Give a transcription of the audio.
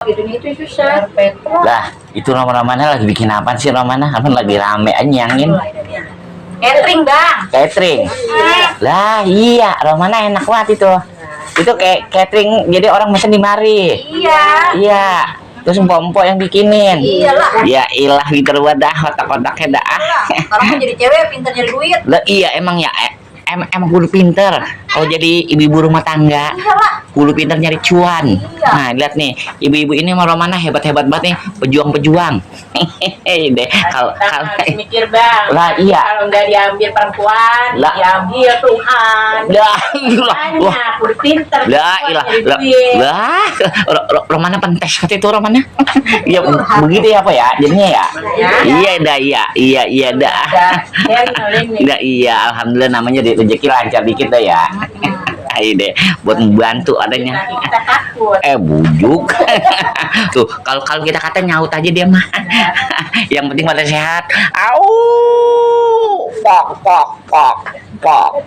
Gitu itu susah. Lah, itu Romana lagi bikin apa sih Romana? Apa lagi rame aja nyangin? Catering, Bang. Catering. Lah, iya, Romana enak banget itu. Itu kayak catering, jadi orang mesen di mari. Iya. Iya. Terus empok-empok yang bikinin. Iyalah. Ya ilah, pinter banget dah, otak-otaknya dah. Kalau mau jadi cewek pintar nyari duit. Lah iya emang ya, emang kudu pinter. Kalau jadi ibu-ibu rumah tangga, Iyalah. kudu pinter nyari cuan. Nah, lihat nih, ibu-ibu ini sama Romana hebat-hebat banget nih, pejuang-pejuang. Hehehe deh. Kalau Harus mikir, Bang. lah iya. Kalau nggak diambil perempuan, Lah. diambil Tuhan. Lah, ilah. Wah. Hanya kudu pintar. Lah, ilah. Lah, Romana pentes kata itu Romana. Ya begitu ya apa ya? Jadinya ya. Iya dah, iya dah. Iya, iya, alhamdulillah namanya rezeki lancar dikit dah ya. Ayo deh, buat membantu adanya. Kita takut. Bujuk. Tuh, kalau kita kata nyaut aja dia mah. Yang penting pada sehat. Au! Pok.